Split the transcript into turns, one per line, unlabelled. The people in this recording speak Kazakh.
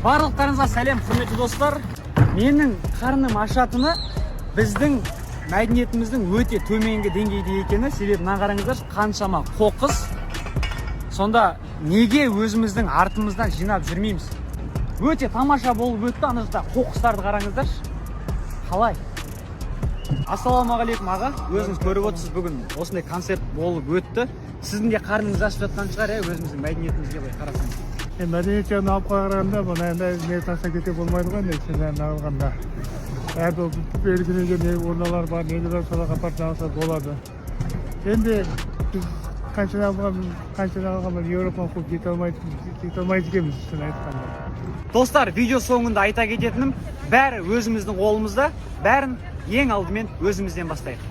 Барлықтарыңызға сәлем, құрметті достар! Менің қарным ашатыны біздің мәдениетіміздің өте төменгі деңгейде екені. Себебі мына қараңыздаршы, қаншама қоқыс. Сонда неге өзіміздің артымыздан жинап жүрмейміз? Өте тамаша болып өтті. Ана жақта қоқыстарды қараңыздаршы қалай. Ассалаумағалейкум, аға! Өзіңіз көріп отырсыз, бүгін осындай концерт болып өтті. Сіздің де қарныңыз ашып жатқан шығар, иә, өзіміздің мәдениетімізге былай қарасаңыз?
Енді мәдениет жағынан алып қарағанда, бұны енді не тастап кетуге болмайды ғой енді. Шынымен алғанда, әрбір белгіленген не орналар бар, нелер бар, соларға апарып алса болады. Енді біз қанша алған, қанша алғанмен, Еуропаны қуып жете алмайды екенбіз, шын айтқанда.
Достар, видео соңында айта кететінім: бәрі өзіміздің қолымызда, бәрін ең алдымен өзімізден бастайық.